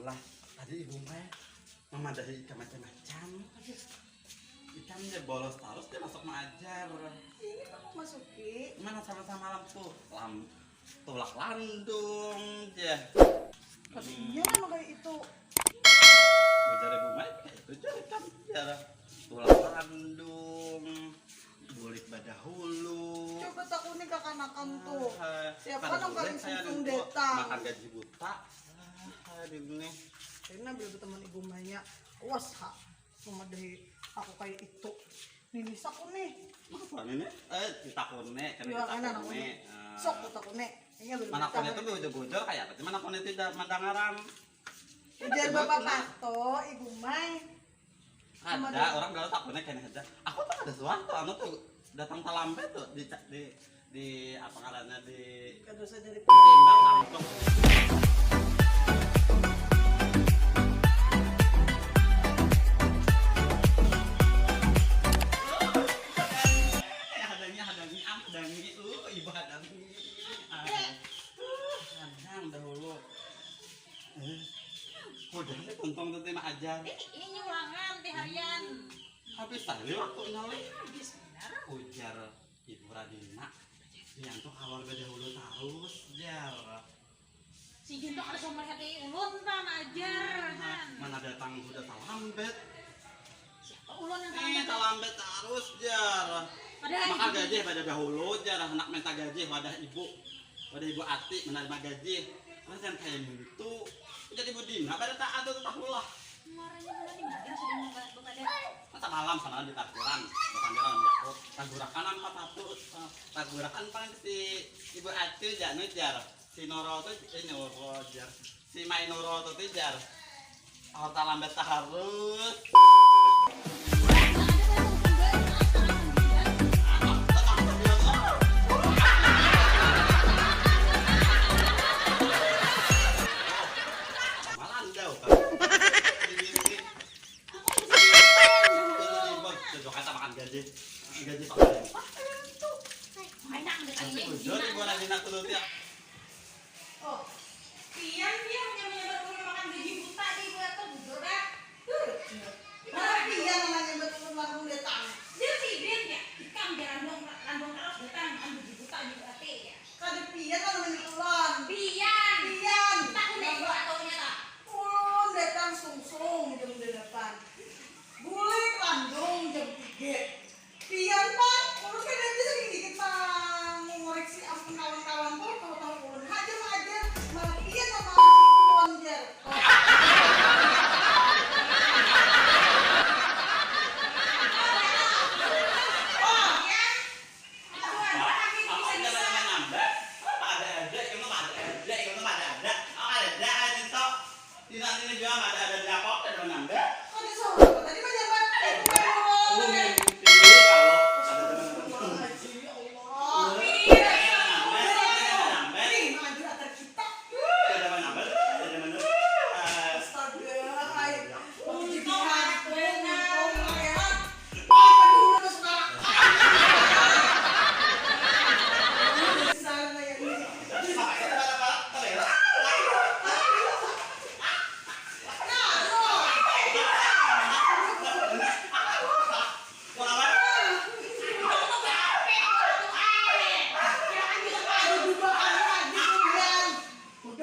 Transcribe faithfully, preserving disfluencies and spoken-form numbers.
Lah, tadi ibu mai mamadahi ikam macam-macam. Ikam ja bolos tarus, ja masuk maajar. Ini kamu masuki. Mana sama-sama lampu? Lam, tulak landung ja. Tapi iya lah kayak itu. Ujar ibu mai, itu ja ikam ja. Tulak landung, bulik badahulu. Coba takuni kakanakan tuh. Ah, siapa kada nang boleh paling kayak sungsung nunggu datang? Makan gaji buta. Ah, di nih. Karena bila berteman ibu mainya, awas ha, memadahi aku kayak itu. Nini sakuni. Apa nini? Eh, ditakuni, kena ya, enak ditakuni. Nakuni. Ah. Sok takuni. Iya, bener. Mana kuni itu bujur-bujur kayak apa sih? Mana kuni itu da-, mandangaran. Ujar bapak pato, ibu mai. Ada orang galau takutnya kena aja. Aku tuh ada suatu anu tuh datang talambat tuh di di di apa ngarannya di kada usah dari timbang langsung. Hadangi, hadangi, ah, hadangi, uh, ibu hadangi. Ah, uh, hadang dahulu. Eh, udah nih tuntung tuh tema ajar. Ini, ini nyulangan di harian. Habis tadi waktunya leh. Habis benar. Ujar ibu Radina, yang tuh keluarga dahulu terus jar. Si Jun tuh kada suah melihat ulun tah maajar. Mana datang sudah talambat. Ulun yang talambat. Ih, talambat tarus jar. Padahal makan gaji pada dahulu jar, anak minta gaji wadah ibu. Wadah ibu Ati menerima gaji. Terus yang kayak gitu. Jadi ibu Dina pada taat tuh tahu lah. Muaranya mana di mana sudah buka, buka deh. Masa malam sana di parkiran, bukan jalan ya. Tagurakan apa satu? Tagurakan paling si ibu Ati janu jar. Si Nurul tuh, eh, Nurul jar. Si Mai Nurul tuh, tuh jar. Harta lambat taharus. Malandau kan. Ini, ini. Tujuh kata makan gaji. Gaji pakai. Enak, enak. Jujur, ibu Radina tuh ya. Oh, pian, pian, munnya manyabat ulun makan gaji buta di ibu atu, bujur kah? Bujur. Mana pian nang manyabat ulun langsung datang? Jar sidin, ya. Ikam ja landung, landung tarus datang makan gaji buta di ibu ati, ya. Kada pian nang manyabat ulun. Pian. Pian. Takuni ibu atunya, tah. Ulun datang sungsung jam delapan. Bulik landung jam tiga. Pian, Pak, ulun kada bisa dikit-dikit mangoreksi ampun kawan-kawan tuh, tahu-tahu ulun haja maajar, malah pian nang malah ulun jar. Oh, ya. Apa, apa ada nang nambah? Apa ada aja, ikam tuh ada aja, ikam tuh ada ada. Apa ada ada aja, Tok? Tidak, ini juga ada ada.